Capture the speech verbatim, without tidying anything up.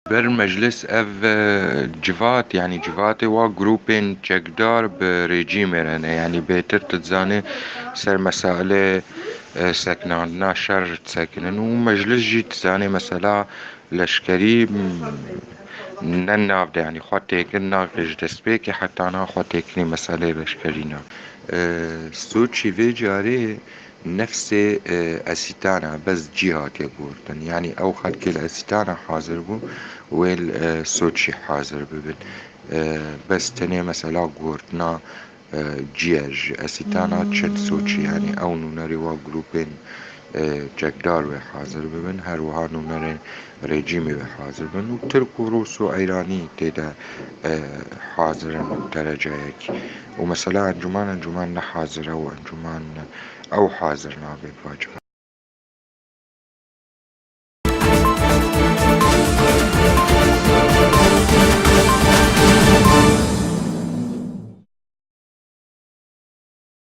Ber meclis ev e, civat, yanî civatê wa grûpên çekdar bi rejîmê re ne. Yanî bêtir tu dizanê ser meselê e, sekinandina şer disekinin û meclis jî dizanê mesela leşkerî m, ne nav de, yanî xwe têkirina ji destpêkê heta niha xwe têkirî meselê leşkerî ne. E, Soçî vê carê nefsê e, Esîtana bes cî hatiye guhertin. Yanî ew xelkê li Esîtana hazir bû, wê li e, Soçî hazir bibin. E, bes tenê mesela guhertina e, cî ye ji Esîtana çin Soçî. Yanî ew nûnerê wa grûpên e, çekdar wê hazir bibin, her wiha nûnerên rejîmê wê hazir bin û Tirk û Rûs û Eyranî tê de e, hazir in û dereceyek. Û mesela encûman, encûman ne hazir e û encûman ew hazir nabe bi vacibê.